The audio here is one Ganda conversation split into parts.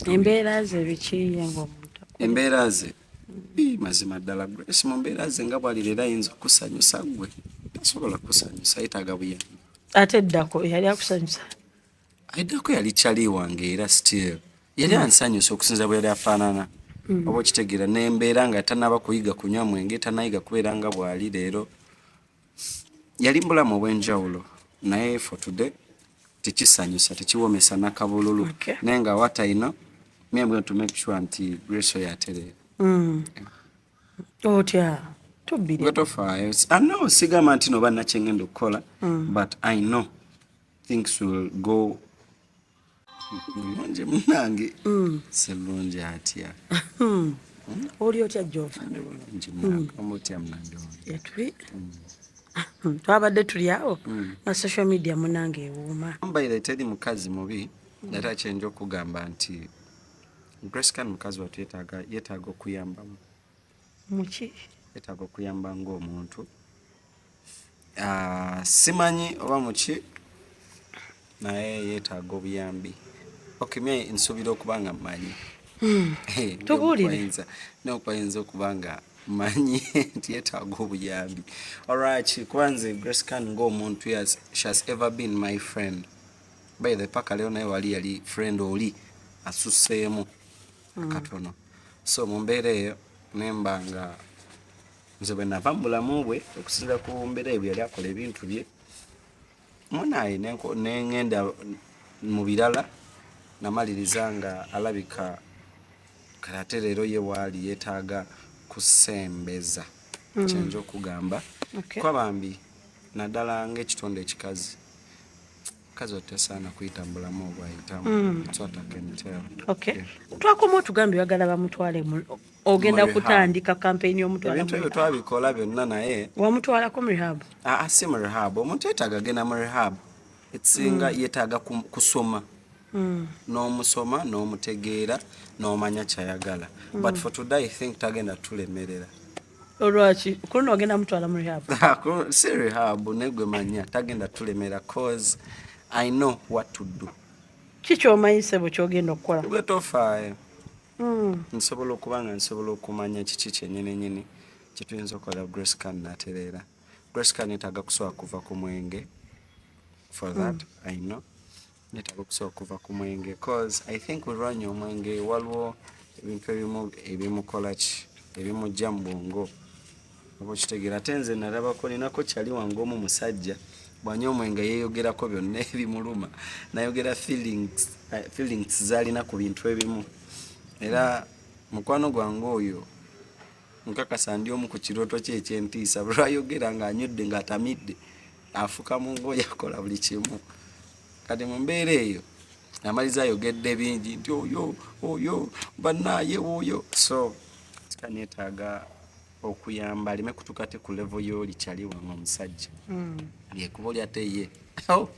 Embeera ze biki ye ng'omuntu? Embeera ze mazima ddala Grace mu mbeera ze nga bwali leero ayinza okusanyusa ggwe? Tasobola kusanyusa, yetaaga buyambi. Ate eddako yali akusanyusa? Eddako yali kyali wange era still yali ansanyusa okusinza bwe yali afaanana. Oba okitegeera, n'embeera nga tanaba kuyiga kunywa mwenge, tanayiga kubeera nga bwali leero, yali mubulamu obw'enjawulo. Naye for today tekisanyusa, tekiwomesa nakabululu. Naye nga what I know, me, I'm going to make sure nti Grace oyo atereera. Otya tubbiri? Gwe tofaayo. Ah, no, sigamba nti noba nakyengenda okukola, but I know things will go bulungi munange. Sirungi atya? Oli otya, Jova? Ndi bulungi munange, oba otya munange wange? Yatuli twabadde tuli awo na social media munange ewuuma. Mbaire teri mukazi mubi, era kyenja okugamba nti Grace Khan mukazi wattu yeetaaga okuyambamu. Muki? Yeetaaga okuyamba ng'omuntu. Ah, simanyi oba muki, naye yeetaaga obuyambi. Okay, me nsuubira okuba nga mmanyi. Tubuulire. Nokwayinza okuba nga mmanyi nti yeetaaga obuyambi. Olwaki? Kuba nze Grace Khan ng'omuntu she has ever been my friend. By the paka leero naye wali yali friend oli asusseemu katono. So mu mbeera eyo nemba nga nze bwe nava mu bulamu bwe, okusinziira ku mbeera eyo bwe yali akola ebintu bye munaye, neŋŋenda mu birala, namaliriza nga alabika kale ate leero ye waali yeetaaga kusembeza. Kyenja okugamba kuba bambi naddala ng'ekitonde ekikazi, mukazi otasaana kuyita mu bulamu obwayitamu. It's what I can tell. Okay. Yeah. Twakoma otugambye oyagala bamutwale ogenda Mu rehab. Kutandika kampeyini y'omutwala Ebintu mu ebyo rehab. twabikola byonna naye Wamutwalako mu rehab? Aa, si mu rehab. Omuntu yeetaaga genda mu rehab ekisinga yeetaaga kusoma n'omusoma n'omutegeera n'omanya kyayagala. But for today I think tagenda tulemerera. Olwaki kuno ogenda mutwala mu rehab? Si rehab, negwe manya tagenda tulemera cause I know what to do. Kikyomanyi sebo kyogenda okukola? Gwe tofaayo. Nsobola okuba nga nsobola okumanya kiki kyenyini nyini kyetuyinza okukola Grace Khan natereera. Grace Khan yetaaga kusobola kuva ku mwenge. For that I know yetaaga okusobola kuva ku mwenge cause I think olwanya omwenge waliwo ebintu ebimu ebimukola ki ebimujja mu bwongo, oba okitegeera. Ate nze nalabako ninako kyali wange omu musajja bwanywa omwenge yeeyogerako byonna ebimuluma, nayogera feelings zalina ku bintu ebimu. Era mukwano gwange oyo nkakasa ndi omu ku kirooto kye ekyentiisa. Bwe lwayogera ng'anywedde ng'atamidde afuka mu ngoye, akola buli kimu. Kati mu mbeera eyo amaliza ayogedde bingi nti oyo oyo bannaaye oyo. So neetaaga okuyamba aleme kutuuka te ku level y'oli kyali wange omusajja yekuba oli ate ye. Oh,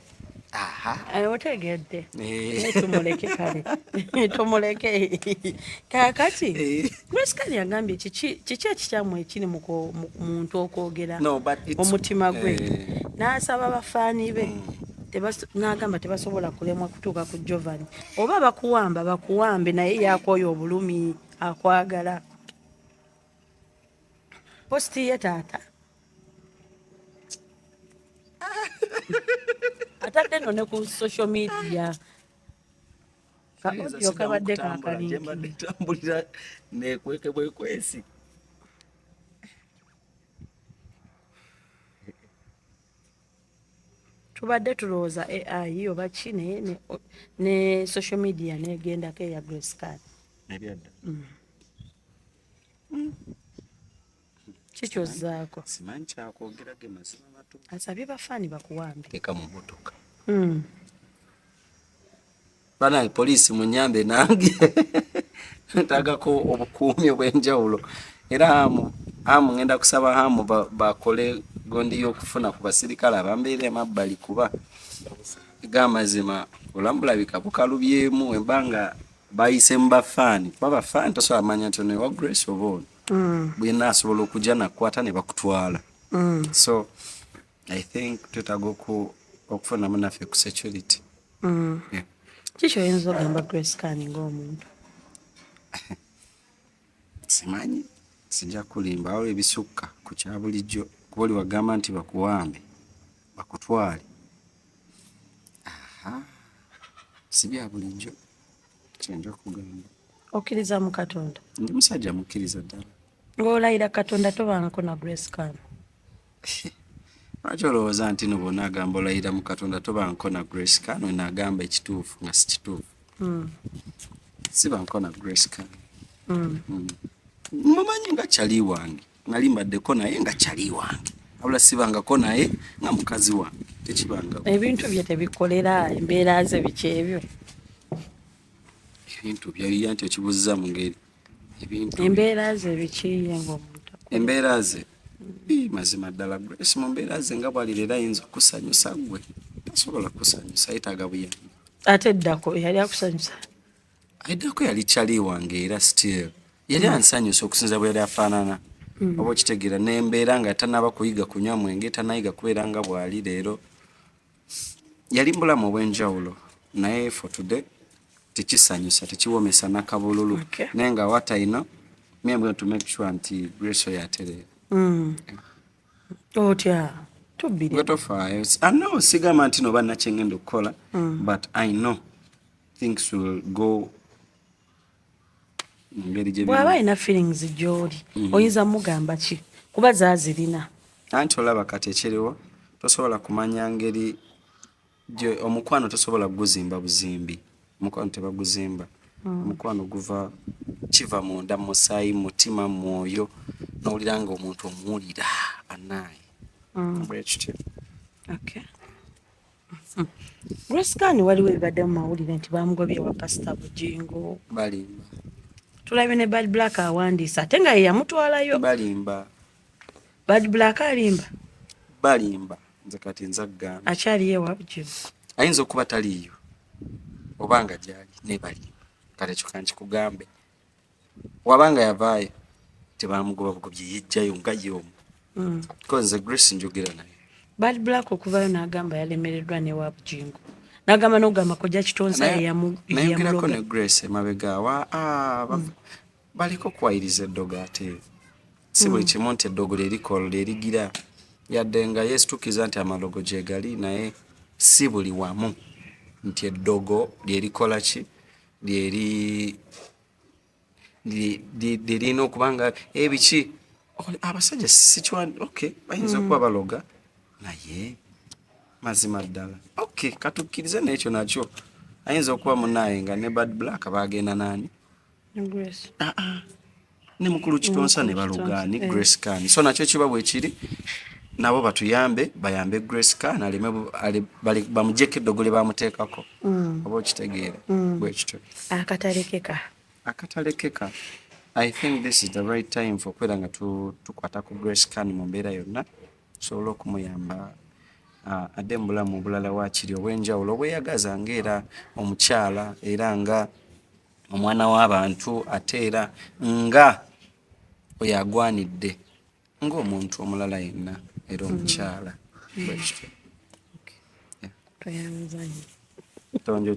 aha. Otegedde. Eh. Naye tumuleke, kale tumuleke. Kaakati Grace Khan yagambye kiki ekikyamu ekiri mu muntu okwogera No, but it's, omutima gwe? N'asaba bafaani be n'agamba tebasobola kulemwa kutuuka ku Jovan, oba bakuwamba bakuwambe, naye yakwoyo obulumi akwagala. Post ye taata atadde nno ne ku social media ka audio kabadde kakalinki. Tambulira nekweke bwekwesi. Tubadde tulowooza AI oba ki, naye ne social media negendako eya Grace Khan. Ebyadda. Kikyozzaako? Simanyi kyakwogera, ge mazima matu. Asabye bafaani bakuwambe. Teeka mu motoka. Banange poliisi munyambe, nange ntagako obukuumi obw'enjawulo. Era hamu hamu ngenda kusaba hamu bakole gondi y'okufuna ku basirikale abambeera emabbali, kuba gamazima obulamu bulabika bukalubyemu embanga bayise mu bafaani, kuba bafaani tosobola manya nti ono ewa Grace oba ono bwena asobola okujja nakukwata ne bakutwala. So I think twetaaga okufunamu naffe ku security. Yeah. Kiki oyinza ogamba Grace Khan ng'omuntu? Simanyi, sijja kulimba, waliwo ebisukka ku kya bulijjo, kuba oli wagamba nti bakuwambe bakutwale, aha, si bya bulijjo, kyenja okugamba. Okkiriza mu Katonda? Ndi musajja mukkiriza ddala. Ng'olayira Katonda tobangako na Grace Khan? Lwaki olowooza nti no bonna agamba olayira mu Katonda tobangako na Grace Khan, ono agamba ekituufu nga si kituufu? Sibanko na Grace Khan. Mumanyi nga kyali wange, nali mbaddeko naye nga kyali wange, wabula sibangako naye nga mukazi wange, tekibanga. Ebintu bye tebikolera, embeera ze, biki ebyo? Ebintu byayiya nti okibuuziza mu ngeri ebintu. Embeera ze biki ye ng'omuntu? Embeera ze, mazima ddala Grace mu mbeera ze nga bwali leero ayinza okusanyusa ggwe? Tasobola kusanyusa, yeetaaga buyambi. Ate eddako yali akusanyusa? Eddako yali kyali wange, era still yali ansanyusa okusinza bwe yali afaanana, oba okitegeera, nembeera nga tanaba kuyiga kunywa mwenge, tanayiga kubeera nga bw'ali leero. Yali mubulamu obw'enjawulo, naye for today tekisanyusa, tekiwomesa nakabululu. Naye nga what I know, me, I'm going to make sure nti Grace oyo atereera. Otya tubbiri? Gwe tofaayo. Ah, no, sigamba nti noba nakyengenda okukola, but I know things will go mu ngeri gye Bw'aba alina feelings gy'oli, oyinza mugamba ki, kuba zaazirina? Anti olaba kati ekiriwo, tosobola kumanya ngeri omukwano tosobola kuguzimba buzimbi. Omukwano tebaguzimba. Omukwano guva, kiva munda mu musaayi, mu mutima, mu mwoyo, nowulira nga omuntu omuwulira anaaye, bwekityo. Okay. Grace Khan, waliwo ebibadde mu mawulire nti bamugobye wa Pasita Bugingo. Balimba. Tulabye ne Bad Black awandiise, ate nga ye yamutwalayo. Balimba. Bad Black alimba? Balimba. Nze kati nza kugamba. Akyaliyo ewa Bugingo? Ayinza okuba taliiyo oba nga gyali, naye balimba. Kati ekyo kankikugambe, wabanga yavaayo, tebamugoba bugobye, yejjayo nga ye omu. Ko nze Grace njogera naye. Bad Black okuvayo n'agamba yalemereddwa ne wa Bugingo, n'agamba n'okugamba Kojja Kitonsa Nayogerako yeyamuloga. Ne Grace emabega wa, ah, baliko okuwayiriza eddogo, ate si buli kimu nti eddogo lyerikola lyerigira, yadde nga yeesitukiza nti amalogo gye gali, naye si buli wamu nti eddogo lyerikola ki, lyeri lirina okuba nga ebiki. Abasajja sikiwa, okay, bayinza okuba baloga, naye mazima ddala, okay, katukkirize n'ekyo nakyo ayinza okuba munaaye nga ne Bad Black bagenda naani? Grace. Ah, ah. Ne mukulu Kitonsa ne baloga ni Kitonsa, eh. Grace Khan. So nakyo kiba bwe kiri, nabo batuyambe, bayambe Grace Khan aleme bamugyeko eddogo lye bamuteekako, oba okitegeera, bwe kityo. Akatalekeka. Akatalekeka, I think this is the right time for okubeera nga tukwata ku Grace Khan mu mbeera yonna, tusobole okumuyamba adde mu bulamu obulala waakiri obw'enjawulo obweyagaza, ng'era omukyala, era nga omwana w'abantu, ate era nga oyo agwanidde ng'omuntu omulala yenna, era omukyala, bwe kityo. Tweyanza nnyo. Tonjo.